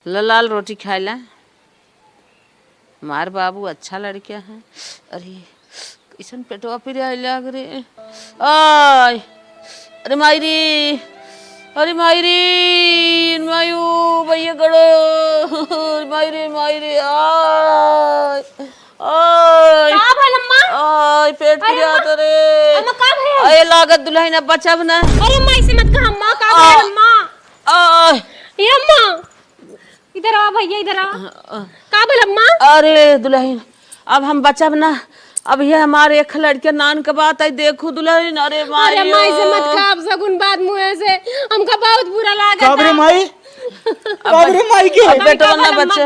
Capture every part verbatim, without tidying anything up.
ल लाल रोटी खाए ला। हमार बाबू अच्छा लड़का है। अरे, कैसन पेटवा पिराए लाग रे। आय, अरे माई रे, अरे माई रे, मायू, भैया गड़ो, अरे माई रे, माई रे, आय, आय, का भल अम्मा? आय, पेट अरे पिरात अम्मा, रे। अम्मा, का भल? अरे लागत दुल्हन अब बचब ना। अरे अम्मा, ऐसे मत कहा अम्मा, का आ, भल अम्मा? आय। ये अम्मा, इधर आवा भैया, इधर आवा। अ, अ। का भल अम्मा? अरे दुल्हन, अब हम बचब ना। अब ये हमारे एक लड़के नान के बात आई, देखू दुल्हन, अरे माई अरे माई से मत ओ। खा, अब सगुन बात मुँह से, हमका बहुत बुरा लागत कब रे है। माई? अब कब रे माई के? अब बेटवा ना बच्चे।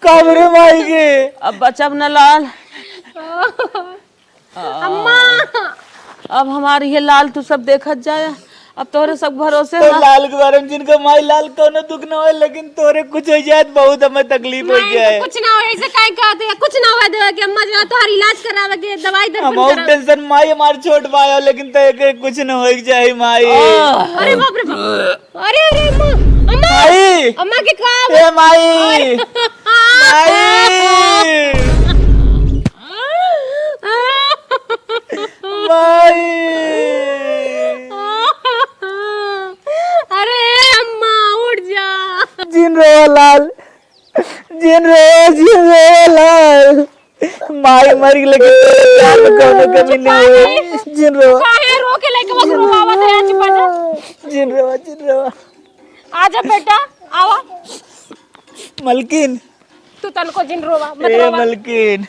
कब रे माई के? अब बचब ना लाल। अम्मा। अब हमार ये लाल तू सब देखत जाए, अब तोहरे सब भरोसे तो ना। लाल के बारे में जिनका माई लाल कौनो दुख ना होए, लेकिन तोरे कुछ हो जाए तो बहुत हमें तकलीफ हो माई, जाए। कुछ ना हो, ऐसे काहे कहते हैं? कुछ ना होए देवे के अम्मा, जो तोहर इलाज करावे के, दवाई दर्पण हम करावे। टेंशन माई हमार छोट भाई हो, लेकिन तो एक कुछ ना होए के चाहे माई। अरे बाप रे बाप। अरे, अरे, अम्मा, अम्मा, माई! अम्मा के का ए, माई! अरे। माई! माई! अरे, अम्मा, उठ जा। जिन रो लाल, जिन रो, जिन रो लाल। माई मर गई, लेकिन प्यार में कौनो कमी नहीं है। जिन रो। काहे रो के लइकवा के रोवावत है? चुप हो जा। जिन रो, जिन रो। आजा बेटा, आवा। मलकिन। तू तनको जिन रोवा, मत ए रोवा। मलकिन,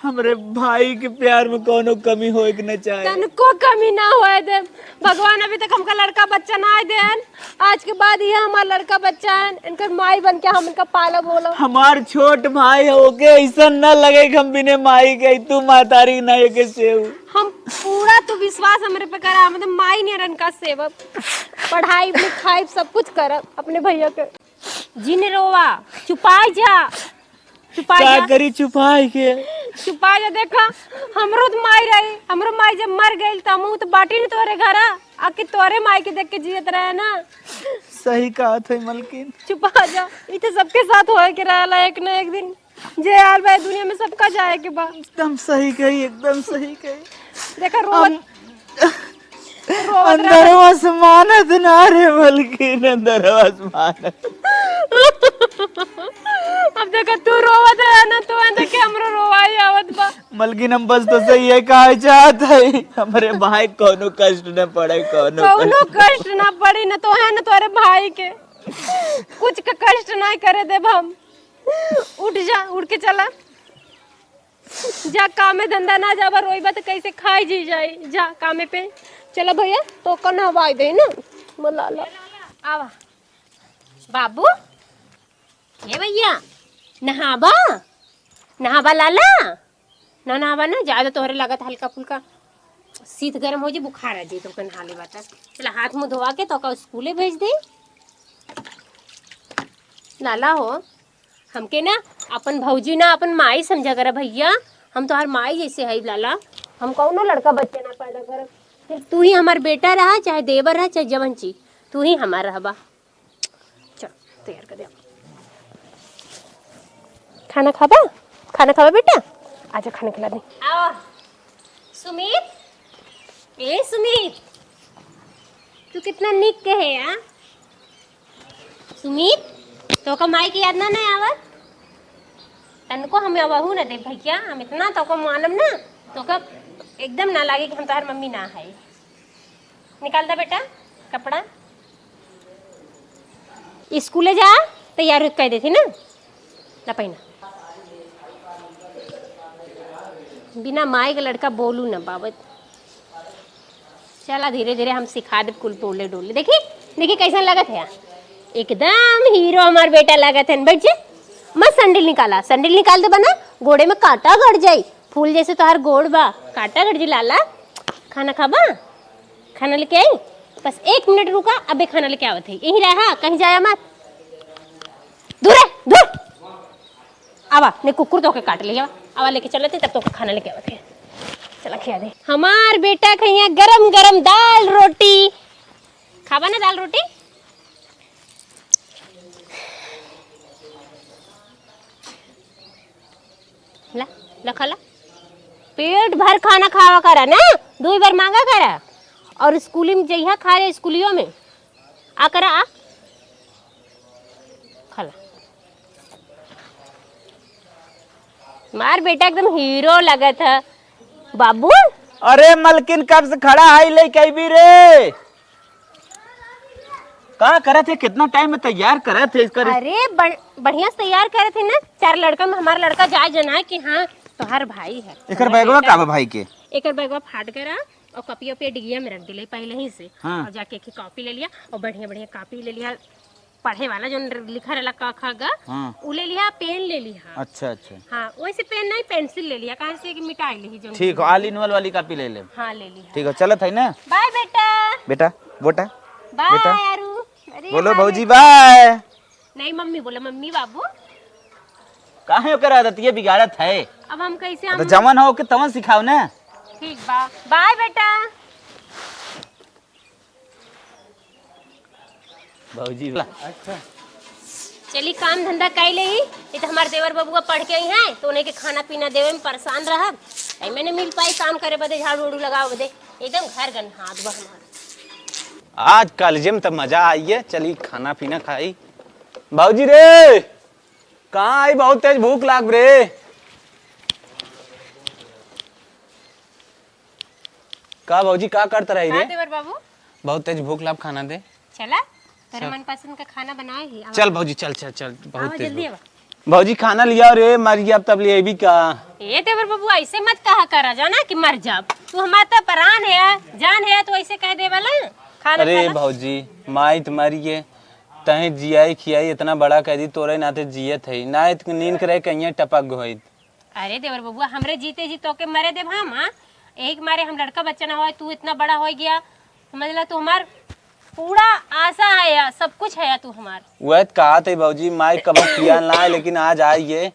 हमरे भाई के प्यार में कौनो कमी होए के न चाहे। तनको कमी ना होए दे। भगवान अभी तक हमका लड़का बच्चा ना आए देन। आज के बाद ये हमार लड़का बच्चा है, इनकर माई बन के हम इनका पालब बोलब। हमार छोट भाई है, ओके ऐसा न लगे कि हम बिने माई के, तू महतारी ना एके सेऊ। हम पूरा तू विश्वास हमरे पे करा, मतलब माई नियर इनका सेवब, पढ़ाई लिखाई सब कुछ करब अपने भैया के। जिन रोवा, चुपाई जा। चुपाई का जा। करी चुपाई के? चुपाई जा, देखा, हमरो तो माई रही, हमरो माई जब मर गई त हमहू तो बाटी न तोरे घरा, आके तोरे माई के देख के जियत रहे ना। सही कहत है मलकिन। चुपा जा, ई तो सबके साथ होए के रहला एक ना एक दिन। जे हाल बा दुनिया में सबका जाए के बा। एकदम सही कही, एकदम सही कही। देखा रोवत हम रोवत रहे। अंदरवा से मानत ना रे मलकिन, अंदरवा से मानत। अब देखो तू रोवत रहे ना, तो देख के हमरो रोवाई आवत बा। मलकिन हम बस तो सही है कहा चाहत है, हमरे भाई कौनो कष्ट न पड़े, कौनो कौनो कष्ट। कष्ट ना पड़ी ना तो है ना तोरे भाई के, कुछ का कष्ट ना करे देब हम। उठ जा, उठ के चला। जा कामे धंधा ना जाबा, रोइबा त कैसे खाई जी जाई? जा कामे पे। चला भैया, तो का नहवाई दे ना, मलाला। आवा। बाबू, ए भैया, नहाबा? नहाबा लाला? ना नहाबा ना, ज्यादा तोहरे लागत हल्का फुल्का शीत गरम हो जाई, बुखार आ जाई, तो का नहा लेबा त। चला हाथ मुँह धोवा के तो का स्कूले भेज दे। लाला हो, हमके ना अपन भौजी ना अपन माई समझा करा भैया। हम तोहार माई जैसे हई लाला। हम कौनो लड़का बच्चा ना पैदा करब। फिर तू ही हमार बेटा रहा, चाहे देवर रहा, चाहे जवन चीज, तू ही हमार रहबा। चल, तैयार कर दे। खाना खाबा? खाना खाबा बेटा? आजा खाना खिला दे। आओ। सुमित, ए सुमित, तू कितना निक के है यार। सुमित, तोका माई के याद ना, ना आवत? तनको हम अबहू ना दे भैया, हम इतना तोका मानम ना, तोका एकदम ना लागे कि हम तोहार मम्मी ना है। निकाल दा बेटा कपड़ा। स्कूले जा, तैयार होके कह देती ना। ला पहिना। बिना माई के लड़का बोलू ना पावत। चला धीरे धीरे हम सिखा देब कुल बोले डोले। देखी, देखी कैसन लगत है, एकदम हीरो हमार बेटा लगत है। बैठ जा, मत सैंडल निकाला, सैंडल निकाल देबा ना, गोड़े में कांटा गड़ जाई। फूल जैसे तोहार गोड़ बा, कांटा गड़ जाई लाला। खाना खाबा? खाना लेके आई? बस एक मिनट रुका, अबे खाना लेके आवत है। यहीं रहा, कहीं जाया मत। दूर है, दूर। आवा, ने कुकुर तोके काट ले, आवा। आवा, लेके चलत है, तब तोके खाना लेके आवत है। चला, खिया दे। हमार बेटा खइया गरम गरम दाल रोटी। खाबा ना दाल रोटी? ला, ला खा ला। पेट भर खाना खावा करा ना, दुई बार मांगा करा। और स्कूली में जइहा खा ले, स्कूलियो में आ करा, आ। खा ला। मार बेटा, एकदम हीरो लगत है बाबू। अरे मलकिन, कब से खड़ा है, ले के अइबी रे? का करत है? कितना टाइम में तैयार करत है इसका रे-? अरे बड़-, बढ़िया से तैयार करत है ना। चार लड़का में हमारा लड़का जाए जना है कि हाँ, तोहार भाई है। एकर बैगवा का बा भाई के? एकर बैगवा फाट गए रहा और कॉपी ओपी डिगिया में रख दिले पहले ही से। हाँ। और जाके एक कॉपी ले लिया और बढ़िया बढ़िया कॉपी ले लिया। पढ़े वाला जौन लिखा रहला क ख ग, हाँ। उ ले लिहा, पेन ले लिहा। अच्छा, अच्छा। हाँ, वैसे पेन नहीं, पेंसिल ले लिहा, काहे से कि मिटाई लेही जौन ठीक हो, all in one वाली कॉपी ले ले। हाँ, ले लिहा। ठीक हो, चलत है ना? बाय बेटा। बेटा, बोटा। बाय बेटा। यारू। अरे बोलो हाँ भौजी बेटा। बाय। नहीं मम्मी बोलो, मम्मी बाबू। काहे ओकर आदत ये बिगाड़त है? अब हम कैसे तो हम जवन हो के तवन सिखाओ ना। ठीक बा, बाय बेटा। भौजी। अच्छा। चली काम धंधा कई लेई, ये तो हमार देवर बबुआ पढ़ के आई हैं, तो उन्हें के खाना पीना देवे में परेशान रहब। टाइम में नहीं मिल पाई काम करे बदे, झाड़ू उड़ू लगावे बदे, एकदम घर गंधात बा हमार। आज कॉलेज में तो मजा आई है, चली खाना पीना खाई। भौजी रे, कहाँ आई, बहुत तेज भूख लाग रे। का भौजी, का करत रही का रे? देवर बाबू? बहुत तेज भूख लाग, खाना दे। चला, तोरे सब मनपसंद का खाना बनाए ही, आवा। चल भौजी, चल, चल, चल, बहुत आवा, तेज जल्दी भूख। आवा। भौजी, खाना लिया रे, मर गया, अब तब ले अइबी का? ए देवर बाबू, ऐसे मत कहा करा, जाना कि मर जाब। तू हमार तो प्राण है, जान है, तू ऐसे कह दे वाला। खाना अरे खा ला। भौजी, माई तुम्हारी ये, तहें जियाई खियाई इतना बड़ा कर दी, तोरे नाते जियत है, ना इत नींद करे कहीं टपक गई। अरे देवर बबुआ, हमरे जीते जी तोके मरे देब हम, हाँ? यही के मारे हम लड़का बच्चा ना होए, तू इतना बड़ा हो गया, समझ ला तू हमार पूरा आशा है या, सब कुछ है या तू हमार। वह तो कहा थे भौजी, माई कबो किया ना है, लेकिन आज आई ये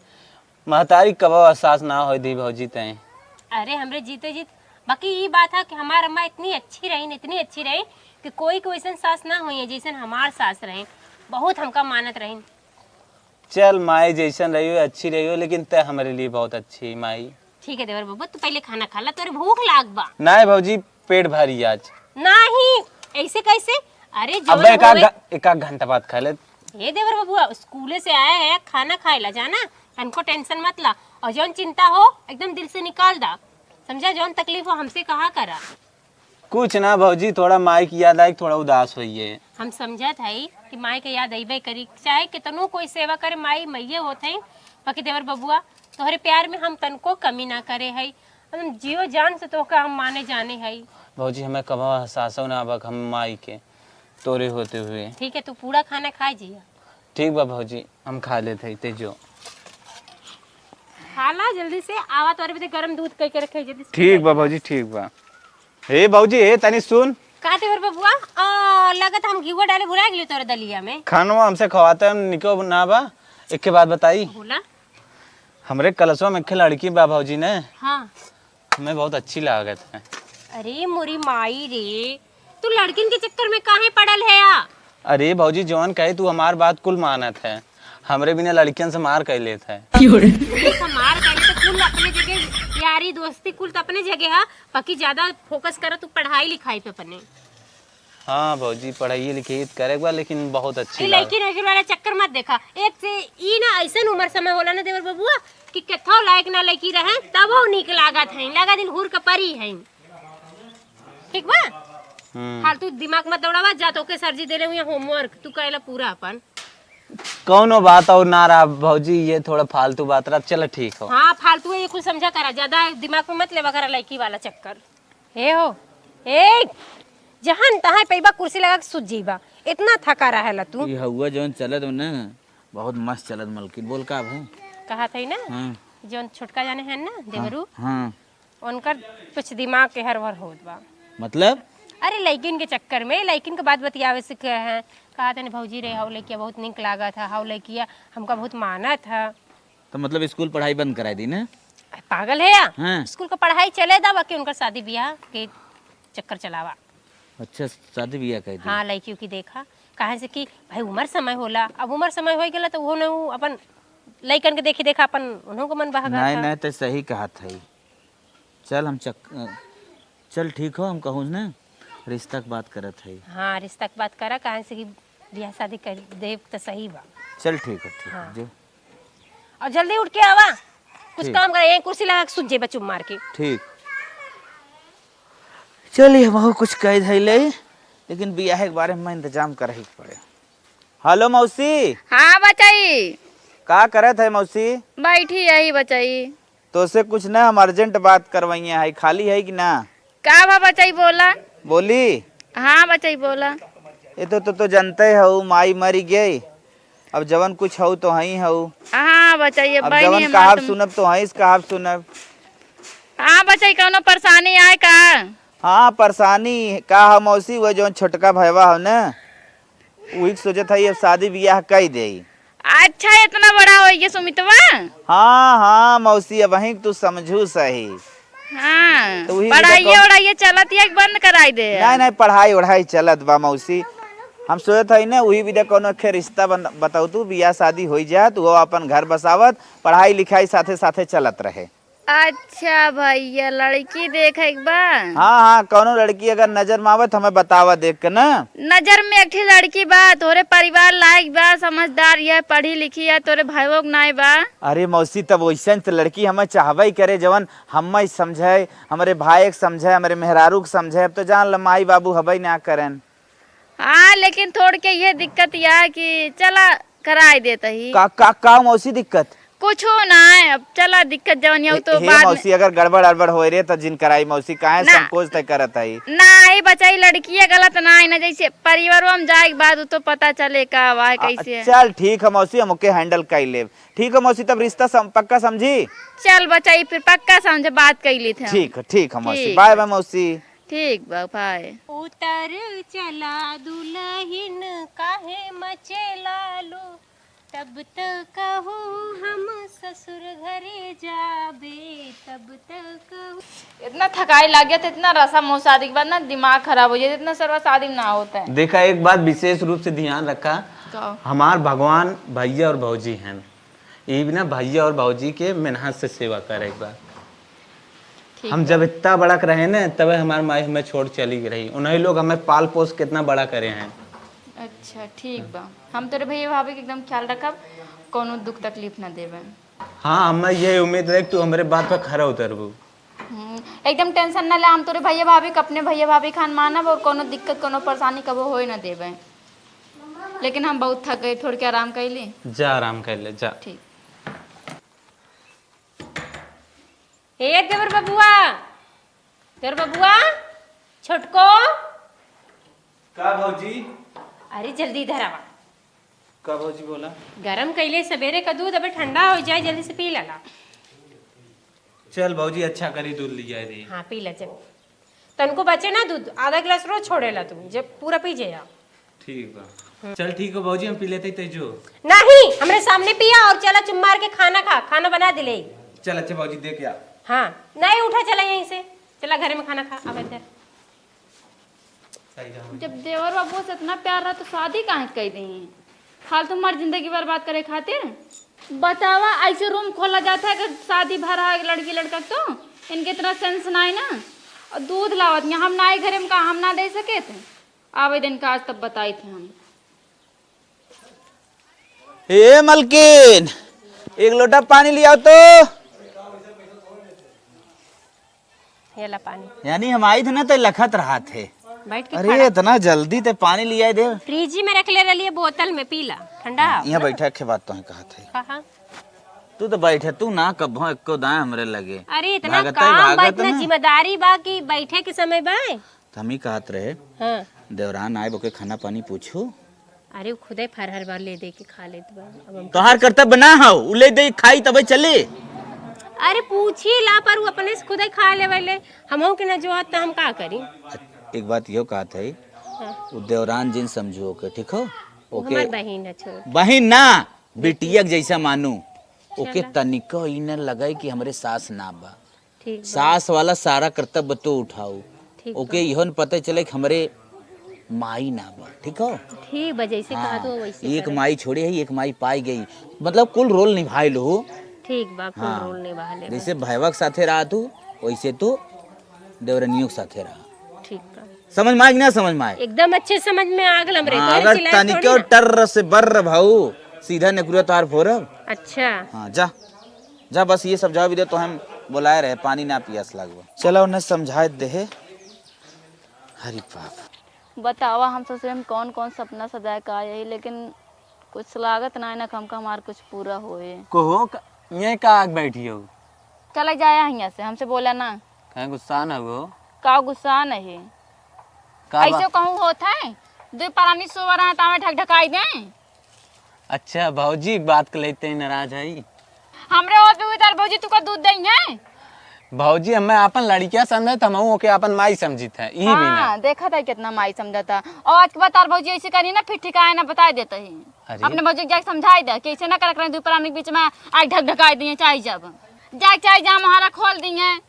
महतारी कबो एहसास ना होए दी भौजी तैं। अरे हमरे जीते जीत, बाकी ये बात है कि हमार अम्मा इतनी अच्छी रही, इतनी अच्छी रही कि कोई को वैसन सास ना होई है जैसन हमार सास रही। बहुत हमका मानत रही। चल माई, जैसन रही हो, अच्छी रही हो, लेकिन तै हमरे लिए बहुत अच्छी है माई। ठीक है देवर बबुआ, तू पहले खाना खा ला, तोरे भूख लाग बा। नहीं भौजी, पेट भारी आज। नहीं, ऐसे कैसे? अरे अब जौन एक आध होवे घ-, एक आध घंटा बाद खा ले। ए देवर बबुआ, स्कूले से आए हैं, खाना खाए ला जाना, तनको टेंशन मत ला, और जौन चिंता हो एकदम दिल से निकाल दा, समझा? जौन तकलीफ हो हमसे कहा करा। कुछ ना भौजी, थोड़ा माई की याद आई, थोड़ा उदास होइए। हम समझत हई कि माई के याद अइबे करी, चाहे कितनो कोई सेवा करे, माई मइये होत हई। बाकी देवर बबुआ, तोहरे प्यार में हम तनको कमी ना करे हई, हम जियो जान से तोहका हम माने जाने हई। भौजी, हमें कबो एहसासो ना बा हम माई के तोरे होते हुए। ठीक है, तू पूरा खाना खा जिया। ठीक बा भौजी, हम खा लेत हई, ते जो। खा ला जल्दी से, आवा तोरे बदे गरम दूध कई के रखे जल्दी से। ठीक बा भौजी, ठीक बा। हे भौजी, हे तनी सुन। का देवर बबुआ? आ, लगत हम घीवा डाले भुला गेली तोरे दलिया में। खानवा हमसे खवाते हम निको ना बा। एक के बात बताई। बोला। हमरे कलसवा में एक लड़की बा भौजी ने। हाँ। हमें बहुत अच्छी लागत है। अरे मोरी माई रे, तू लड़किन के चक्कर में काहे पड़ल है या? अरे भौजी, जौन कहे तू हमार बात कुल मानत है, हमरे बिना लड़कियन से मार कर लेत है। क्यों रे? देखा, मार करे तो कुल अपने जगह, यारी दोस्ती कुल तो अपने जगह है, बाकी ज्यादा फोकस करो तू पढ़ाई लिखाई पे अपने। हाँ भौजी, पढ़ाई लिखाई तो करे बा, लेकिन बहुत अच्छी ई लाग- लड़की लड़की वाला चक्कर मत देखा। एक से ई ना ऐसन उम्र समय होला ना देवर बबुआ कि केथो लायक ना लड़की रहे, तबो नीक लागत है, लगा दिन हुर के परी है। ठीक बा? हम्म। फालतू दिमाग मत दौड़ावा, जा तोके सर जी देले हुए होमवर्क, तू करेला पूरा अपन। कौनो बात और ना रहा भौजी, ये थोड़ा फालतू बात रहा, चल ठीक हो। हाँ, फालतू है, ये कुछ समझा करा, ज्यादा दिमाग में मत लेवा करा लड़की वाला चक्कर। हे हो, ए, जहाँ तहाँ पैबा कुर्सी लगा के सुत जइबा, इतना थका रहेला तू। ई हउआ जौन चलत हो ना, बहुत मस्त चलत मलकिन, बोल का भा? कहा था ना, हाँ। जौन छोटका जाने हैं ना, हाँ, देवरू, हाँ। उनकर कुछ दिमाग के हर भर होत बा। मतलब? अरे लइकिन के चक्कर में, लइकिन के बात बतियावे से कहे हैं, कहा तने भौजी रे, हौ लइकिया बहुत नीक लागत है, हौ लइकिया हमका बहुत मानत है। तो मतलब स्कूल पढ़ाई बंद कराई दी ना? पागल है या? हाँ। स्कूल का पढ़ाई चले दा, बाकी उनकर शादी ब्याह के चक्कर चलावा। अच्छा, शादी ब्याह कर दी? हाँ, लइकियों की देखा, काहे से कि भाई उम्र समय होला, अब उम्र समय हो गला तो वो न वो अपन लइकन के देखी देखा अपन उन्हों को मन बहका नहीं, था। नहीं, तो सही कहत है। चल हम चक-, चल ठीक हो, हम कहूँ ना, रिश्ता के बात करत है। हाँ, रिश्ता के बात करा, काहे से कि बियाह शादी कर देब तो सही बा। चल ठीक है, ठीक है, हाँ। जो। और जल्दी उठ के आवा, कुछ ठीक। काम करे, यहीं कुर्सी लगा के सुत जेबा चुप मार के। ठीक। चलिए, हमहू कुछ कह धैले, लेकिन बियाह के बारे में इंतजाम करही के पड़े। हेलो मौसी। हाँ बचाई। का करत है मौसी? बैठी यही बचाई। तोसे कुछ ना, हम अर्जेंट बात करवइया है, खाली है कि ना? का बा बचाई, बोला। बोली। हाँ बचाई, बोला। ये तो, तो, तो जानते हो, माई मरी गई, अब जवन कुछ हऊ तो हई हऊ। हाँ बचाई, अब बहनी जवन हमार कहब तुम सुनब तो हई कहब सुनब। हाँ बचाई, कौनो परेशानी आए का? हाँ, परेशानी का है मौसी, वो जवन छोटका भैया हो ना, वही सोचत है अब शादी बियाह कई देई। अच्छा, इतना बड़ा हो गया सुमितवा? हाँ, हाँ, मौसी, अब वहीं तू समझू सही। हाँ, तो वही पढ़ाइए वजह कौन वढ़ाइए चलत या बंद कराई दे? नहीं, नहीं, पढ़ाई वढ़ाई चलत बा मौसी। हम सोचत हई ना, वही विधा कौनो खे रिश्ता बन-, बताऊ तू, बियाह शादी होई जात, वो अपन घर बसावत, पढ़ाई लिखाई साथे साथे चलत रहे। अच्छा भैया, लड़की देखे के बा? हाँ, हाँ, कौनो लड़की अगर नजर में आवत, हमें बतावा देख के ना। नजर में एक ठे लड़की बा, तोरे परिवार लायक बा, समझदार है, पढ़ी लिखी है, तोरे भाईवो के नाय बा। अरे मौसी, तब वैसन त लड़की हमें चाहबे करे, जवन हमें समझे, हमरे भाई के समझे, हमरे मेहरारू के समझे। अब तो जान ल, माई बाबू हबे ना करन। हाँ, लेकिन थोड़ के ये दिक्कत या कि चला कराई देत ही। का, का, का मौसी दिक्कत? कुछो ना है, अब चला दिक्कत जवन या हे, तो हे बाद में। मौसी, अगर गड़बड़ अड़बड़ होए रे त जिन कराई मौसी, काहे ना। संकोच तय करत है? ना, ये बचाई लड़किया गलत ना है ना, जैसे परिवारों में जाए के बाद उ तो पता चले का हुआ है, आ, कैसे है। चल ठीक है मौसी, हम ओके हैंडल कर लेब। ठीक है मौसी, तब रिश्ता सम-, पक्का समझी? चल बचाई, फिर पक्का समझे, बात कर ली थे हम। ठीक है, ठीक है मौसी, ठीक बाय है। बाय मौसी। ठीक बा, बाय। उतर चला दुलहिन काहे मचेलालू, तब त कहू हम ससुर घरे जाबे, तब त कहू। इतना थकाई लाग गया था, इतना रसम हो शादी के बाद ना दिमाग खराब हो जाता, इतना सरवा शादी में ना होता है। देखा, एक बात विशेष रूप से ध्यान रखा, का? हमार भगवान भैया और भौजी हैं, ये भी ना भैया और भौजी के मेहनत से सेवा करे एक बार। ठीक हम बा। जब इतना बड़ा रहे ना, तबे हमार माई हमें छोड़ चली गई रही। उन्हीं लोग हमें पाल पोस के इतना बड़ा करे हैं। अच्छा, ठीक बा। हम तोरे भैया भाभी के एकदम ख्याल रखब, कौनो दुख तकलीफ ना देबे। हाँ, हमें यही उम्मीद रहे कि तू हमरे बात पर खरा उतरबू। हम्म, एकदम टेंशन ना ले, हम तोरे भैया भाभी के अपने भैया भाभी खान मानब और कौनो दिक्कत, कौनो परेशानी कबो होए ना देबे। लेकिन हम बहुत थक गए, थोड़ के आराम कर ली। जा, आराम कर ले, जा। ठीक। ए देवर बबुआ, देवर बबुआ, छोटको। का भौजी? अरे जल्दी इधर आवा। का भौजी बोला? गरम कैले सबेरे का दूध अबे ठंडा हो जाए, जल्दी से पी लेला। चल भौजी, अच्छा करी दूध लिया दे। हाँ पी ले जब। तनको बचे ना दूध, आधा गिलास रोज छोड़ेला तू, जब पूरा पी जाया। ठीक बा। हम्म। चल ठीक हो भौजी, हम पी लेते ही तेजो। नहीं, हमरे सामने पिया और चला चुप मार के खाना खा, खाना बना दिले। चल अच्छा भौजी, दे क्या? हाँ, नहीं उठा, चला यहीं से, चला घरे में खाना खा, अब इधर। सही जा भौजी। जब देवर बाबू से इतना प्यार रहा तो शादी काहे कई देही? फालतू मर जिंदगी बर्बाद करे खातिर? बतावा, ऐसे रूम खोला जाता है कि शादी भरा है लड़की लड़का के तो? इनके इतना सेंस ना है ना। और दूध लावत यहाँ हम ना आए घरे में का हम ना दे सके थे? आवे दिन का आज तब बताई थे हम। ए मलकिन, एक लोटा पानी लियाओ तो। ये ला पानी। यानी हम आई थे ना तो लखत रहा थे। बैठ के अरे खड़ा। इतना जल्दी ते पानी लियाए दे। फ्रिज में रख ले रही बोतल में, पी ला, ठंडा है। यहाँ बैठा के बात तो है कहा थे। हाँ, हाँ। तू तो बैठे, तू ना कबो एको दाएं हमरे लगे। अरे इतना भागत है, काम बा, भागत इतना ना। जिम्मेदारी बा कि बैठे के समय बा। तो हम ही कहत रहे, हाँ। देवरान आए, ओके खाना पानी पूछू। अरे, उ खुदे फरहर बा, ले दे के खा लेत बा। अब हम तोहार कर्तव्य ना हौ, उ ले दे खाई तबे चले। अरे, पूछी ला, पर उ अपने से खुदे खा लेवे ले। हमहू के ना जो आत, त हम का करी? एक बात यो कहत है, हाँ। उ देवरान जिन समझू ओके, ठीक हो? उ ओके। हमार बहिन है, छोड़। बहिन ना, बिटिया के जैसा मानू। ओके चला। तनिको ई न लगे कि हमरे सास ना बा। ठीक बा। सास वाला सारा कर्तव्य तो उठाऊ। ठीक ओके बा। इहो न पता चले कि हमरे माई ना बा, ठीक हो? ठीक बा, जैसे कहा तो वैसे एक करे। माई छोड़े है, एक माई पाई गई, मतलब कुल रोल निभाए लो। ठीक बा, कुल हाँ। रोल निभा ले। जैसे भैवा के साथे रहा तू, वैसे तू देवरनियों के साथे रहा। ठीक बा। समझ में आए कि ना समझ में आए? एकदम अच्छे समझ में आ गल हमरे। हाँ, तोहरे अगर चिल्लाए तनिको थोड़ी ना। टर्र से बर्र भाऊ, सीधा नेकुरा तार फोरब। अच्छा। हाँ, जा। जा, बस ये सब जाओ भी दे, तो हम बोलाए रहे, पानी ना पियास लागबो। चलो, उन्हें समझाए दे है। हरी बाप। बतावा, हम ससुरे में कौन कौन सपना सजाए का यही, लेकिन कुछ लागत ना है ना, हमका हमार कुछ पूरा होए। को हो, क-, ये का आग बैठी हो? चला जाया हियां से, हमसे बोला ना। कहीं गुस्सा ना हो? का गुस्सा नहीं? का ऐसे बा-, कहूँ होत है, दो परानी सोवर हैं, तावे ढकढकाई दें। अच्छा, भौजी बात के लेते हैं नाराज है। हमरे और भी उधर भौजी तुका दूध देई है। भौजी, हमें आपन लड़किया समझे, त हमहू ओके आपन माई समझित है, ई भी ना। हाँ, देखा था कितना माई समझता। और आज के बाद तार भौजी ऐसे करी ना, फिर ठिकाए ना बताए देता ही। अरे। अपने भौजी के जाके समझाई दे कि ऐसे ना करक रहे, दो परानी के बीच में आग ढकढकाई दिए, चाहे जब। जाके चाहे जहाँ महारा खोल दिए।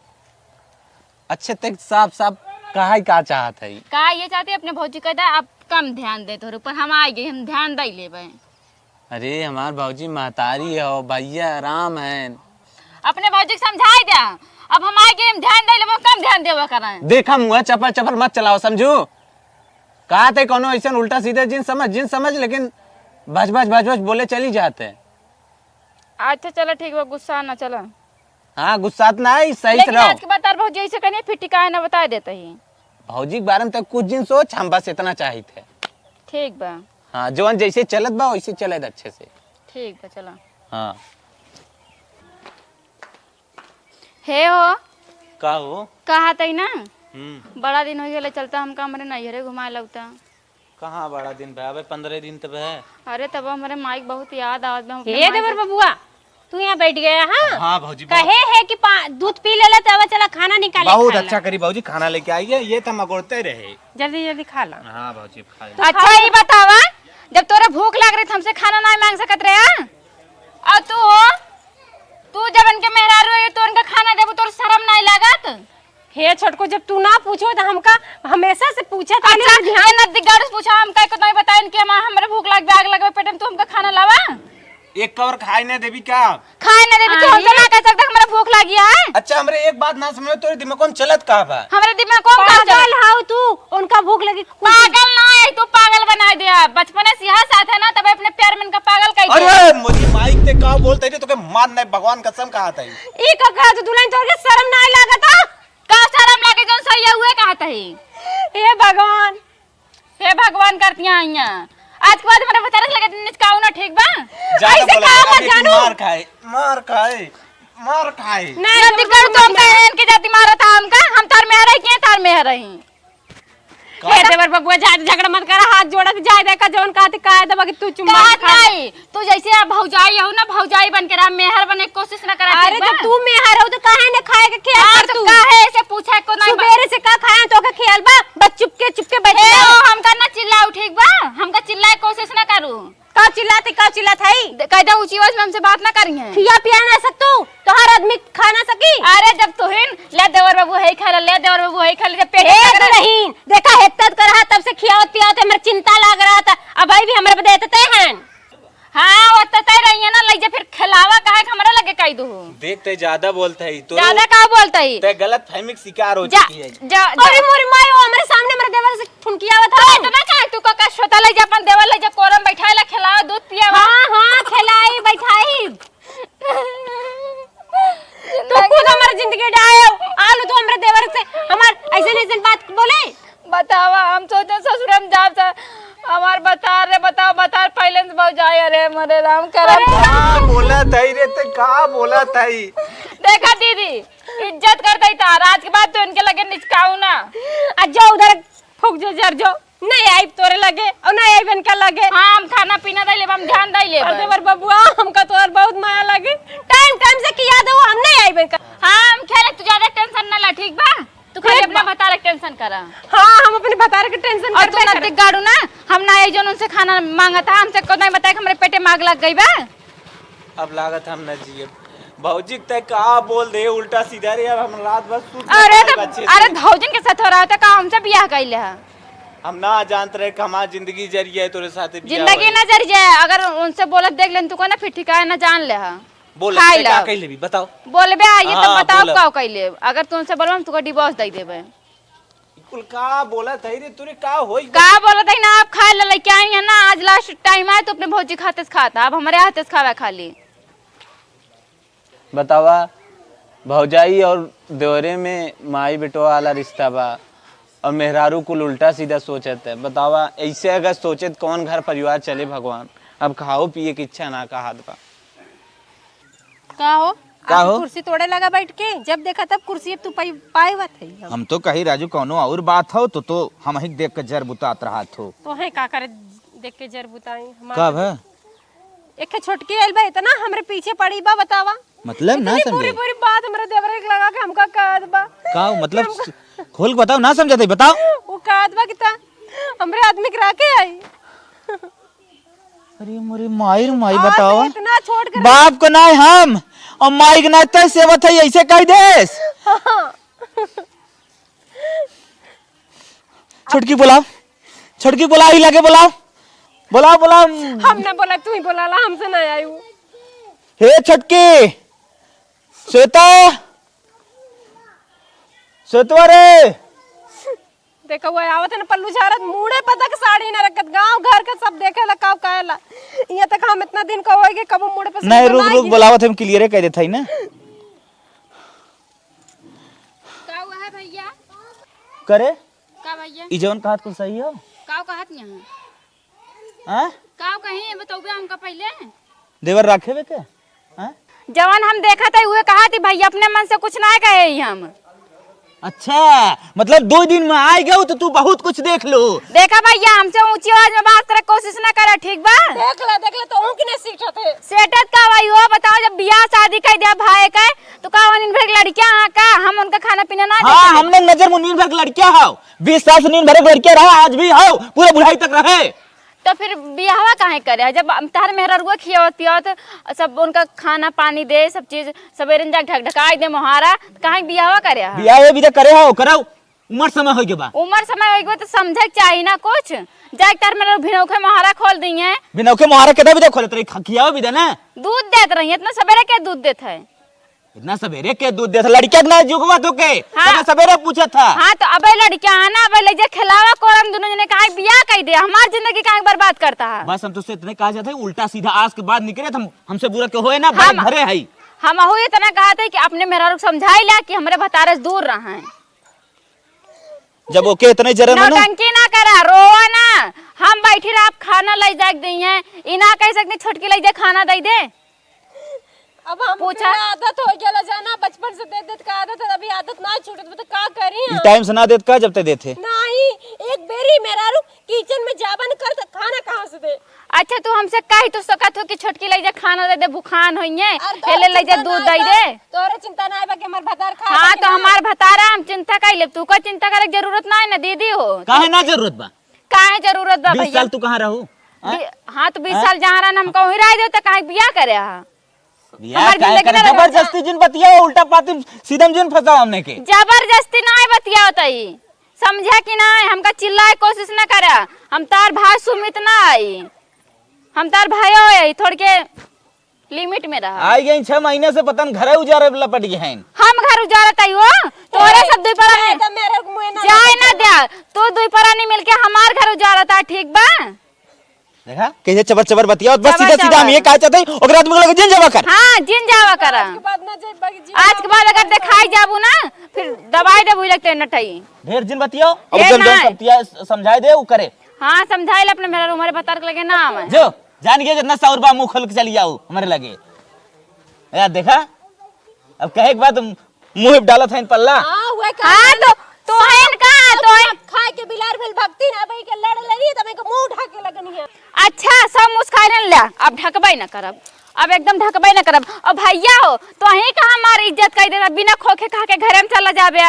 अच्छा, ते साफ साफ कहा का चाहत है? का ये चाहते अपने भौजी कह दे, अब कम ध्यान दे तोहरे ऊपर, हम आ गए, हम ध्यान दे लेबे। अरे, हमार भौजी महतारी हो, भैया राम हैं। अपने भौजी के समझाई दे, अब हम आ गए, हम ध्यान दे लेबे, कम ध्यान देबे करें। देखा मुँह चपल चपल मत चलाओ, समझू? कहा थे कोनो ऐसन उल्टा सीधे जिन समझ, जिन समझ, लेकिन भज भज भज भज बोले चली जाते। अच्छा, चलो ठीक बा, गुस्सा ना, चलो। हाँ, गुस्सात ना है, सही से लेकिन रहो। आज के बाद तार भौजी ऐसे करिए, फिर टिकाए ना बता देते ही। भौजी के बारे में तो कुछ जिन सोच, हम बस इतना चाहित है। ठीक बा। हाँ, जवन जैसे चलत बा, वैसे चले दे अच्छे से। ठीक बा, चला। हाँ। हे हो। का हो? कहा तई ना? हम्म। बड़ा दिन हो गया, चलता हमका हमरे नैहरे घुमाए लौटा। कहाँ बड़ा दिन भे? अबे पन्द्रह दिन त भे। अरे, तब हमरे माई के बहुत याद आवत बा, हम अपने हे माई देवर के बबुआ, तू यहाँ बैठ गया, हाँ? हाँ, भौजी, बहुत। कहे है कि पा-, दूध पी लेला, तब चला खाना निकाले बहुत खा ला। अच्छा करी भौजी, खाना लेके आई है, ये तो मगोड़ते रहे। जल्दी, जल्दी खा ला। हाँ, भौजी, खा ले। अच्छा, ये बतावा, जब तोरा भूख लाग रही, त हमसे खाना ना मांग सकत रहे, हाँ? और तू हो, तू जब इनके मेहरारू है, तो इनका खाना देबू, तोर शर्म नहीं लागत? हे छोटको, जब तू ना पूछो तो हमका हमेशा से पूछे तानी अच्छा, ना ध्यान। ये नदी गाड़ू से पूछा, हम काहे को नहीं बताएन कि हम, हमरे भूख लाग बे, आग लगबे पेट में, तू हमका खाना लावा? एक कवर खाए ना देबी का? खाए ना देबी, तू आए। हमसे ना कह सकता, हमरा भूख लागी है। अच्छा, हमरे एक बात ना समझ में, तोरे दिमाग कौन चलत का बा? हमरे दिमाग कौन का चलत? पागल हाउ तू, उनका भूख लगी, कुछ पागल ना है, तू पागल बना दिया। बचपने से यहाँ साथ है ना, तब अपने प्यार में इनका पागल कह दिया। अरे, मोदी माइक ते का बोलते रे, तोके मान नहीं, भगवान कसम कहा था। ई का कहा तू दुल्हन, तोहके शर्म नाय लागत ह? का शर्म लागे, जौन सही है उहे कहत ही। हे भगवान। हे भगवान करतिया आइया। आज के बाद हमारे भतारे से लगे निचकाऊ ना, ठीक बा? ज्यादा ऐसे बोला कहा मत अभी जानू। मार खाए, मार खाए, मार खाए। नहीं, नदी कर तुम कहे इनके जाति मारा था हमका, हम तार में रही के तार में रही। का? हे देवर बबुआ, जा झगड़ा मत करा, हाथ जोड़त जाए देखा जौन कहत काहे दबा कि तू चुम्मा कहत खा। नहीं, तू जैसे अब भौजाई हो ना, भौजाई बन के रहा, मेहर बने के कोशिश ना करा, अरे ठीक बा? तो तू मेहर हो तो काहे न खाए के खेल हाँ, कर तो तू? काहे ऐसे पूछे को नहीं बा? सुबेरे से का खाया तो के खेल बा, बस चुपके चुपके बैठ हे, गया। ओ, हमका ना चिल्लाऊ, ठीक बा? हमका चिल्लाए के कोशिश ना करू। का चिल्लात है, का चिल्लात है? दे-, कह दे ऊंची आवाज में हमसे बात ना करी है। खिया पिया ना सक तू, तोहार आदमी खा ना सकी। अरे जब तुहिन ले देवर बाबू है खा ले, ले देवर बाबू है खा ले, जब पेट ए लग रहा है। दुल्हन, देखा हेतत कर रहा, तब से खियावत पियावत हमर चिंता लाग रहा था, अब भाई भी हमरे बदे एतते हैं। हाँ, वो तो तय रही है ना, ले जा फिर खिलावा काहे के हमरा लगे कह दू। देख, ते ज्यादा बोलता है, तो ज्यादा का बोलता है? ते गलत फहमी के शिकार हो जा, चुकी है। जा, जा। अरे मोरी माई, वो हमरे सामने हमरे देवर से ठुनकियावत है। तो इतना काहे तू का, का सोता, ले जा अपन देवर, ले जा कोरम बैठाए ला, खिलावा, दूध पियावा। हाँ, हाँ, खिलाई, बैठाई। तो खुद हमर जिंदगी डायो, आलू तो हमरे देवर से हमार ऐसे नहीं ऐसे बात बोले। बतावा, हम सोचे ससुर में जाब से हमार बतार रे, बताओ, बतार पहले से भौजाई, अरे मोरे राम करम। अरे का बोला ताई रे, ते का बोला ताई? देखा दीदी, इज्जत कर दई तार, आज के बाद तो इनके लगे निचकाऊ ना। आ जो उधर फूक जो, जर जो, नहीं आइब तोरे लगे और नहीं आइब इनका लगे। हाँ, हम खाना पीना दे लेब, हम ध्यान दे लेब। अरे देवर बबुआ, हमका तोर बहुत माया लगे, टाइम टाइम से किया दो, हम नहीं आइब इनका। हाँ, हम खेले, तू ज्यादा टेंशन ना ला, ठीक बा? तू खाली ठीक अपना बा। भतारे के टेंशन करा। हाँ, हम अपने भतारे के टेंशन और तू करबे नजदीक करब। गाड़ू ना, हम ना आई जोन उनसे खाना मांगत हा, हमसे को नहीं बताए कि हमरे पेटे में आग लग गई बा। अब लागत हम न जिए। भौजी के तय का बोल दे उल्टा सीधा रे, अब हम रात भर सूत ना अरे पाएब तो, अच्छे से। अरे भौजन के साथ हो रहा था का, हमसे बियाह कैले है? हम ना जानत रहे कि हमार जिंदगी जरी जाए तोरे साथे बियाह जिंदगी होई। ना जरी जाए, अगर उनसे बोलत देख लेन तू को ना, फिर ठिकाना ना जान ले हा। बोल, खाई ते ला। का कह लेबी, बताओ। बोलबे, आइए हाँ, तो बताओ बोला। का कह ले। अगर तू उनसे बोलबे, हम तुका डिवोर्स दे देबे। कुल का बोलत है रे, तोरे का होई? का बोलत है ना, आप खाए ला लेके आई है ना, आज लास्ट टाइम आए तो अपने भौजी खाते से खाता, अब हमारे हाथे से खावा खाली। बतावा, भौजाई और देवरे में माई बेटवा वाला रिश्ता बा, और मेहरारू कुल उल्टा सीधा सोचत है। बतावा, ऐसे अगर सोचे त कौन घर परिवार चले भगवान? अब खाओ पिए की इच्छा ना कहत बा। का हो? का आके हो? कुर्सी तोड़े लगा बैठ के, जब देखा तब कुर्सी तू पाई, पाए बात है हम। हम तो कही राजू कौनो और बात हो तो, तो हम ही देख के जर बुतात रहत हो। तो है का करे देख के जर बुताई हमार का तो भा? एक ठे छोटकी आइल बा, इतना हमरे पीछे पड़ी बा, बतावा। मतलब ना इतनी समझे। बुरी बुरी बात हमरे देवरे के लगा के हमका कहत बा। का हो? मतलब हमका खोल के बताओ, ना समझत है, बताओ। वो कहत बा कि ता हमरे आदमी के राखे आई। अरे मोरे माई रे माई, आज बताओ। इतना छोट कर बाप को ना हम और माई के ना तय सेवत है, ऐसे कह देस। हाँ। छोटकी बोलाओ, छोटकी बोलाओ, ही लगे बोलाओ, बोलाओ, बोलाओ। हम ना बोला, तू ही बोला ला, हमसे ना आई वो। हे छोटकी, श्वेता, श्वेतवा रे। देखो वो आवत है ना पल्लू झारत, मूड़े पर तक साड़ी ना रखत, गांव घर के सब देखे ला, काव काहे ला। यहाँ तक हम इतना दिन का होए कि कबो मूड़े पर नहीं, साड़ी रुक, ना रुक, आई। बोलावत हम क्लियर कह देत हई ना। का हुआ है भैया? करे? का भैया? ई जवन कहत कुल सही हो? का कहत यहाँ? हाँ? का कहीं ये बतौबे हमका पहले? देवर राखे बे के? हाँ? जवन हम देखत है उहे कहत ही भैया, अपने मन से कुछ ना कहे ही हम। अच्छा, मतलब दो दिन में आए गए तो तू बहुत कुछ देख लो। देखा भैया, हमसे ऊंची आवाज में बात करे कोशिश ना करे, ठीक बा? देख ले, देख ले, तो ऊंकी नहीं सीट होते। सेटत का भाई हो, बताओ, जब बियाह शादी कह दिया भाई के, तो का वो नीन भर के लड़कियां हाँ का? हम उनका खाना पीना ना हाँ, देते? हमने नजर में नीन भर के लड़कियां हो, बीस साल से नीन भर के लड़कियां रहा, आज भी हो, पूरा बुढ़ाई तक रहे। तो फिर बियाहवा काहे करे? जब हम तहर मेहररुआ खियावत पियावत, सब उनका खाना पानी दे, सब चीज सवेरे जाके ढकढकाई दे मोहारा, तो काहे बियाहवा करे हा? बियाह ये भी तो करे हो, करो, उम्र समय हो गया बा। उम्र समय हो गया तो समझे के चाही ना कुछ। जाके तहर मेहररुआ भिनौखे मोहारा खोल दी है। भिनौखे मोहारा केदा भी तो खोलत रही, खियावा भी दे ना। दूध देत रही, इतना सवेरे के दूध देत है? इतना सवेरे के दूध देत है? लड़किया के ना जुगवा तो के? हाँ। तबे सवेरे पूछत था। हाँ, तो अबे लड़किया है ना, अबे ले जे खिलावा कोरम दोनों जने, काहे बियाह कह दे, हमार जिंदगी काहे बर्बाद करता है? बस हम तुझसे इतने कहा चाहते हैं, उल्टा सीधा आज के बाद निकले तो हम, हमसे बुरा के होए ना, भाई हम, घरे है। हम अहू इतना कहत है कि अपने मेहरारू को समझाई ला कि हमरे भतारे से दूर रहें। जब ओके इतने जरे में ना नौटंकी ना करा, रोवा ना। हम बैठी रह, आप खाना ले जाके दी हैं, ई ना कह सकते छोटकी ले जाए खाना दे दे। अब हम पूछा? पूरा आदत हो गया जाना, बचपन से दे देत का आदत है, अभी आदत ना छूटत बा, तो का करी ई हम? टाइम से ना देत का जब ते देते? नहीं, एक बेरी मेहरारू किचन में जाबन कर त खाना कहाँ से दे? अच्छा, तू हमसे कही तो सकत हो कि छोटकी ले जा खाना दे दे, भुखान होइए, अरे तोहरे हेले ले जा चिंता दूध ना दे बा, दे। तोहरे चिंता ना बा कि हमार भतार खा हाँ, सके तो ना। हमार भतारा हम चिंता कर लेब, तू का चिंता करे के जरूरत ना है ना दीदी हो। काहे ना जरूरत बा? काहे जरूरत बा बीस भैया? साल तू कहाँ रहू? हाँ? बी-, हाँ, तो बीस हाँ? साल जहाँ रहन हम कहूँ ही रह दे तो काहे बियाह करे हा? बियाह हमार काहे जिंदगी करे? ना रहे। जबरदस्ती जिन बतियाओ, उल्टा पाती सीधम जिन फंसाओ हमने के। जबरदस्ती ना है बतियाओ तई, समझा कि ना? हमका चिल्लाए कोशिश ना करा, हम तार भाई सुमित ना आई, हम तार भाई हो आई, थोड़ के लिमिट में रहा। आई गई छह महीने से पता न घरे उजारे लपट गए हैं। हम घर उजारत आई हो, तोरे सब दुई परानी जाए ना द्या, तू दुई परानी मिलके हमार घर उजारत आ, ठीक बा? देखा, कैसे चबर चबर बतियावत, बस चबर सीधा सीधा हम चबर। ये कहा चाहते हैं, ओकरा आदमी को लगे जिन जावा कर। हाँ, जिन जावा कर। आज के बाद ना जाए, बाकी जिन आज के बाद अगर दिखाई जाबू ना, फिर दबाई देबू लगते नटई। ढेर जिन बतियाओ, अब ढेर जब जौन ना। सब तिया समझाए दे, उ करे। हाँ, समझाए ले अपने मेहरारू, हमारे भतार के लगे ना आवे। जो, जान गए जितना सौर बा मुंह खोल के चली जाऊ हमारे लगे। यार देखा, अब कहे के बाद मुंह डालत है पल्ला। हाँ, वह हाँ, तो, तो है इनका, तो है। खाए के बिलार भेल भक्ति ना, अबे के लड़ लेनी, तब एक मुंह उठा के लगनी है। अच्छा, सब मुस्काइलन ल्या, अब ढकबे न करब, अब एकदम ढकबे न करब। और भैया हो, तो ही का हमार इज्जत कर देता, बिना खोखे खा के घरे में चला जाबे,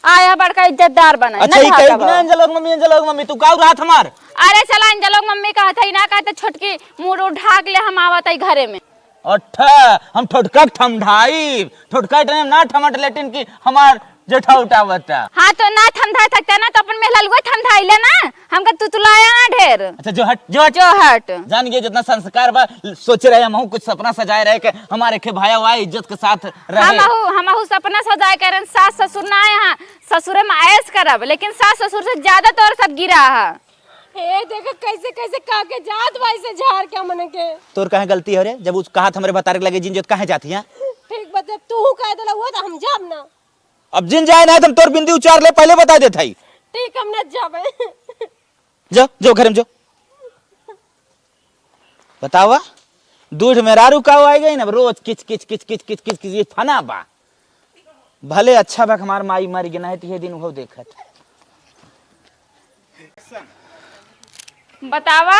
आया बड़का इज्जतदार बना, अच्छा, न ई कहे ढाका कि ना, बा। एंजलो के मम्मी, एंजलो के मम्मी, तू काऊ रहत हमार? अरे चला, एंजलो के मम्मी कहत है, ना कहते छोटकी मुंह उठ ढाक ले, हम आवत है घरे में। अच्छा, हम ठोटका के ठमढाई, ठोटका इतने ना ठमट लेटिन कि हमार जो ठा उठावत है। हाँ, तो ना थमधाए थकता ना, तो अपन मेहललुआ थमधाई ले ना, हमका तुतुलाया ना ढेर। अच्छा, जो हट, जो हट। जो हट। जान गए, जितना संस्कार बा, सोचे रहे हमहू कुछ सपना सजाए रहे कि हमारे खे भाया हुआ इज्जत के साथ रहे। हमहू, हमहू सपना सजाए करन, सास ससुर ना आए, हाँ, ससुरे में ऐश करब, लेकिन सास ससुर से ज्यादा तोर सब गिरा है। हे, देखो कैसे, कैसे काके जात बा, ऐसे झार के हमने के। तोर काहे गलती हो रे? जब उस कहा था हमरे भतारे के लगे जिन जो काहे जाती है? ठीक बा, जब तू कह देला हुआ तो हम जाब ना। अब जिन जाए ना, तुम तोर बिंदी उचार ले, पहले बता देत हई। ठीक, हम ना जाबे। जो, जो, घर में जो। बतावा, दूध मेहरारू का हो आइ गई ना, रोज किच, किच, किच, ये फना बा। भले अच्छा बा, हमार माई मर गई, नहीं तो ये दिन हो देखत। बतावा,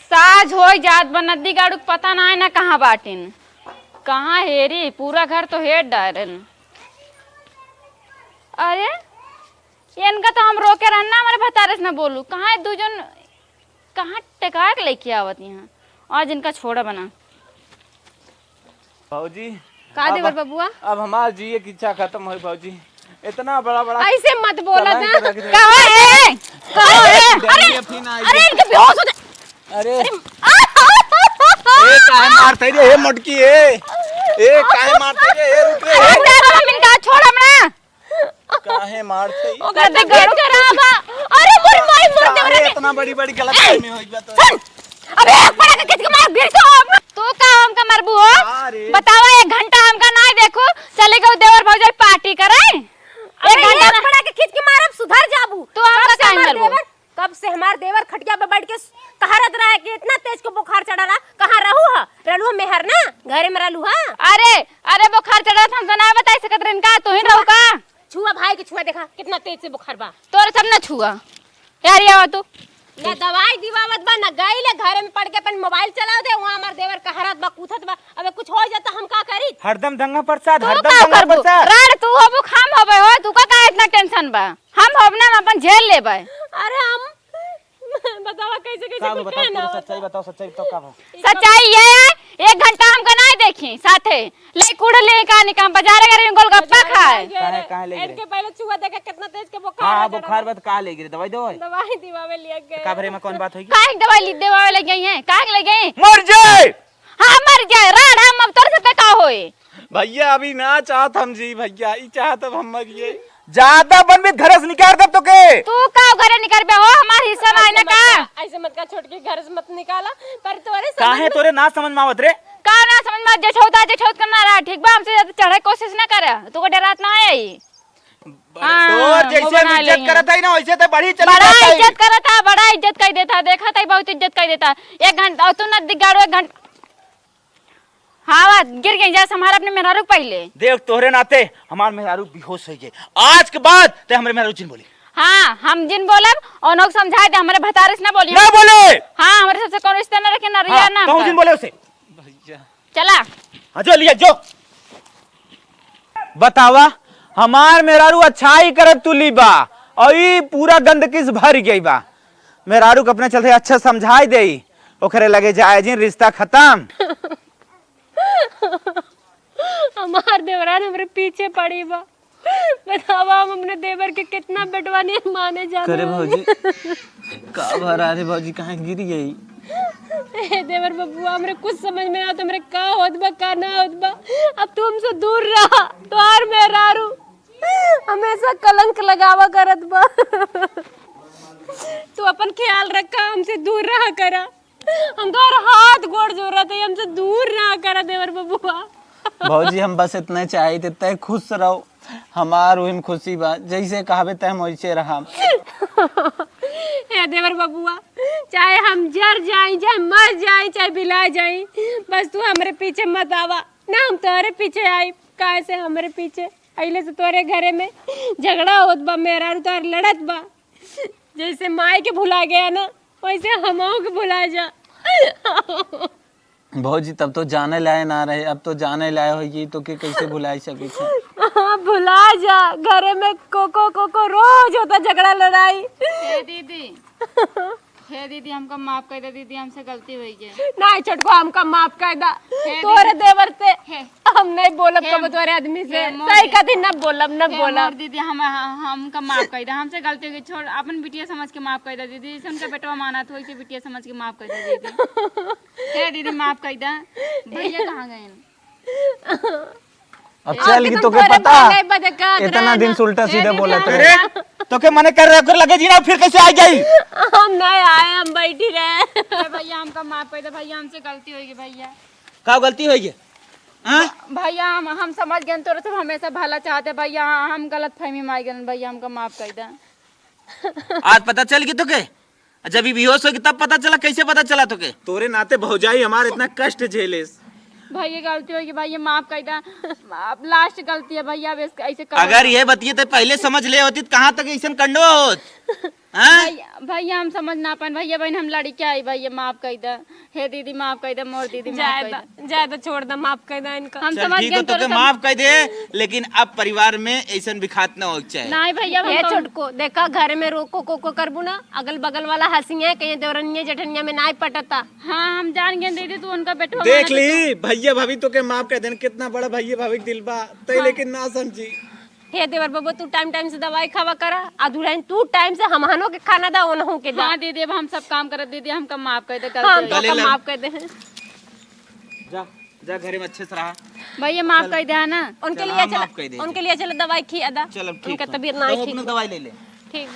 साझ होइ जात बा, नदी गाड़ू के पता ना है ना कहाँ बाटिन, कहाँ हेरी, पूरा घर तो हेर डारन। अरे, इनका तो हम रोके रहन ना, हमारे भतारे से ना बोलू, कहाँ है दू जन, कहाँ टेका के लेके आवत यहाँ, आज इनका छोड़ा बना। भौजी, का अब, देवर बबुआ? अब हमार जिए की इच्छा खत्म होई भौजी। इतना बड़ा बड़ा ऐसे मत बोला कलंक ना। रख दे। कहो ए, कहो ए। अरे, अरे, इनके बेहोश हो जा। अरे। अरे, ए, काहे मारते रे, ए, मोटकी, ए? ए, काहे मारते रे, ए, रुक रे, अरे, ए। दादा, हम इनका छोड़ हमरा। काहे मारते ई? ओकर तो दिल खराब है। अरे, मोर माई, मोर देवर काहे रे। इतना बड़ी बड़ी गलतफहमी होई बा तो? सुन, अबे एक पड़ा के खींच के मार, गिर तो अब। तू का हमका मारबू हो? अरे। बतावा, एक घंटा हमका ना देखू, चले गऊ देवर भौजाई पार्टी करे। एक अरे, घंटा एक ना पड़ा के खींच के मारब, सुधर जाबू। तू हमका कब से काहे हमार मारबू? देवर, कब से हमार देवर खटिया पे बैठ के कहरत रहा है कि इतना तेज के बुखार चढ़ा रहा, कहाँ रहू हा? रहलू हा मेहर ना, घरे में रहलू हा? अरे, अरे, बुखार चढ़त हम तो ना बताई सकत रहन का, तू ही रहू का? छुआ भाई के छुआ, देखा कितना तेज से बुखार बा। तोरे सब ना छुआ। यार, ये आवा तू। ना दवाई दिवावत बा, ना गई ले, घरे में पड़ के अपन मोबाइल चलावत है, वहाँ हमार देवर कहरत बा, कूथत बा। अबे कुछ हो जाता हम का करी? हरदम दंगा प्रसाद, तू हरदम का दंगा करबू? प्रसाद। राड़ तू होबू, हम होबे हो, तू का, का इतना टेंशन बा? हम होब ना, हम अपन झेल लेबे। अरे हम बतावा कैसे, कैसे का कुछ बताओ, कहना पूरा होता। सच्चाई बताओ, सच्चाई बताओ, का बा? सच्चाई ये है, एक घंटा हमका नहीं देखी साथे, ले कुड़ ले का निकाम बाजार अगर गोलगप्पा बाजार खाए। गए काहे, रहे। काहे ले गए? इनके पहले चुआ देखे कितना तेज के बुखार हाँ, हाँ, चढ़ा बुखार था। बा त का ले गए? दवाई दो। दवाई दिवावे लिए गए। का भरे में कौन बात होगी? काहे के दवाई ली-, देवावे ले गई है? काहे के ले गई? मर जाए। हाँ, मर जाए। राड़ हम अब तोर से पे का होए? भैया, अभी ना चाहत हम जी भैया, ई चाहत अब हम मरिए। ज्यादा बनबी त घरे से निकाल देब तोके। तू का घरे निकलबे हो? हमार हिस्सा में आए ना ऐसे मत का? कर, ऐसे मत कर, छोटकी घर से मत निकाला, पर तोरे समझ काहे में तोरे ना समझ में आवत रे? का ना समझ में? जेठौत आ, जेठौत करना रहा, ठीक बा? हमसे ज्यादा चढ़े कोशिश ना करे, तू को डरात ना है ई। बड़े हाँ, तोर जैसे मुंह बना इज्जत लेंगे। करत है ना, वैसे तो बड़ी चली बड़ा जात है। इज्जत करत है, बड़ा इज्जत कर देता, देखा तई बहुत इज्जत कर देता। एक घंटा, और तू नजदीक गाड़ो एक घंटा। हाँ, गिर गई, जा संभाल अपने मेहरारू के पहिले। देख, तोहरे नाते हमार मेहरारू बेहोश हो गए। आज के बाद ते हमरे मेहरारू जिन बोली। हाँ, हम जिन बोलब, और नोक समझाए दे, हमरे भतारे से ना बोली। ना बोले। हाँ, हमरे सबसे कौनो रिश्ता ना रखे, ना रिया हाँ, ना कहूँ हमका। जिन बोले उसे। भैया। चला। हाँ, जो लिया, जो। बतावा, हमार मेहरारू अच्छाई करत तुली बा, और ई पूरा गंदगी से भर गई बा। मेहरारू के अपने चलते अच्छा समझाई देई, ओकरे लगे जाए जिन, रिश्ता खत्म। हमार देवरान हमरे पीछे पड़ी बा। बतावा, हम अपने देवर के कितना बेटवा नहीं माने जाने करे वाली। भौजी, का भरा रे भौजी, काहे गिर गई? ए देवर बबुआ, हमरे कुछ समझ में ना आवत, हमरे का होत बा, का ना होत बा। अब तू हमसे दूर रहा, तोहार मेहरारू हमेशा कलंक लगावा करत बा। तू अपन ख्याल रखा, हमसे दूर रहा करा। हम तोहर हाथ गोड़ जोड़त हई, हमसे दूर ना करा देवर बबुआ। भौजी, हम बस इतने चाहित, तय खुश रहो, हमार उही में खुशी बा, जैसे कहबे तय हम वैसे रहब। हे देवर बबुआ, चाहे हम जर जाई, चाहे मर जाई, चाहे बिला जाई, बस तू हमरे पीछे मत आवा, ना हम तोहरे पीछे आई, काहे से हमरे पीछे अइले से तोहरे घरे में झगड़ा होत बा, मेहरारू तोहर लड़त बा। जैसे माई के भुला गया ना, वैसे हमहू के भुला जा। भौजी, तब तो जाने लाए ना रहे, अब तो जाने लाए होगी, तो के कैसे भुला सकी थे? हाँ, भुला जा। घरे में कोको, कोको रोज होता झगड़ा लड़ाई। ए दीदी, हे दीदी, हमका माफ कर दे दीदी, हमसे गलती होइ गई। नहीं छोटको, हमका माफ कर दा। हे तोरे दीदी। देवर से हे। हम नहीं बोलब हे। कब तोरे आदमी से। हे मोर सही दीदी। कदी न बोलब, न हे बोलब। मोर दीदी, हम, हमका माफ कर दे, हमसे गलती होइ गई। छोड़, अपन बिटिया समझ के माफ कर दे दीदी, जैसे उनका बेटवा मानत हो, वैसे बिटिया समझ के माफ कर दे दीदी। हे दीदी, माफ कर दे। भैया कहाँ गए? अब और चल गई, एकदम तोके तोरे पता? भाई बदे कहत इतना रहे दिन ना। से उल्टा ए, सीधा दीदी, बोलत हम रहे। अरे, तोके मने कर रहे, ओकर लगे जी ना, फिर कैसे आ गई? हम नहीं आए, हम बैठी रहे। ए भैया, हमका माफ कर दे भैया, हमसे गलती होइ गई भैया। का गलती होइ गई? हाँ? भैया, हम, हम समझ गए, तोरे से हमेशा भला चाहते भैया, हम गलत फहमी में आ गए भैया, हमका माफ कर दे। आज पता चल गई तोके? जब ई बेहोश हो गई तब पता चला, कैसे पता चला तोके? तोरे नाते भौजाई हमार इतना कष्ट झेलेस। भैया गलती होइ गई भैया, माफ कर दे। अब लास्ट गलती है भैया, अब इस-, ऐसे करो अगर ना। ये बतिये तो पहले समझ ले होती तो कहाँ तक ऐसन कंडवा होत? हाँ? भैया, भैया हम समझ ना पाए भैया, बहन हम लड़के आई भैया, माफ कर दे। हे दीदी माफ कर दे, मोर दीदी माफ जाए कर दा, दे। जाए दा, छोड़ दा, माफ कर दा इनका। हम चल समझ ठीक गए हो, तोके तोरे सब माफ कर दे, लेकिन अब परिवार में ऐसन बिखात ना हो चाहे। नहीं भैया, हम ए तो छोटको, देखा घर में रोको को को करबू ना, अगल बगल वाला हंसिया कहीं देवरनिया जेठनिया में नाई पटता। हाँ, हम जान गए दीदी, तू उनका बेटवा देख माना ली, तो भैया भाभी तोके माफ कर देन, कितना बड़ा भैया भाभी के दिल बा, तै हाँ। लेकिन ना समझी। हे देवर बबुआ, तू टाइम टाइम से दवाई खावा करा, आ दुल्हन तू टाइम से हमहनो के खाना दा, ओनहू के दा। हाँ दीदी, अब हम सब काम करब दीदी, हमका माफ कर दे, गलती हाँ, हो गई। तो गले का लग। माफ कर दे। जा, जा घरे में अच्छे से रहा। भैया माफ चल। कर दे ना। उनके चल, लिए हाँ, चल, माफ कर दे। उनके लिए चलो दवाई खिया दा। चल, अब ठीक उनका है। तबीयत ना तो ठीक अपना बा। दवाई ले ले। ठीक बा।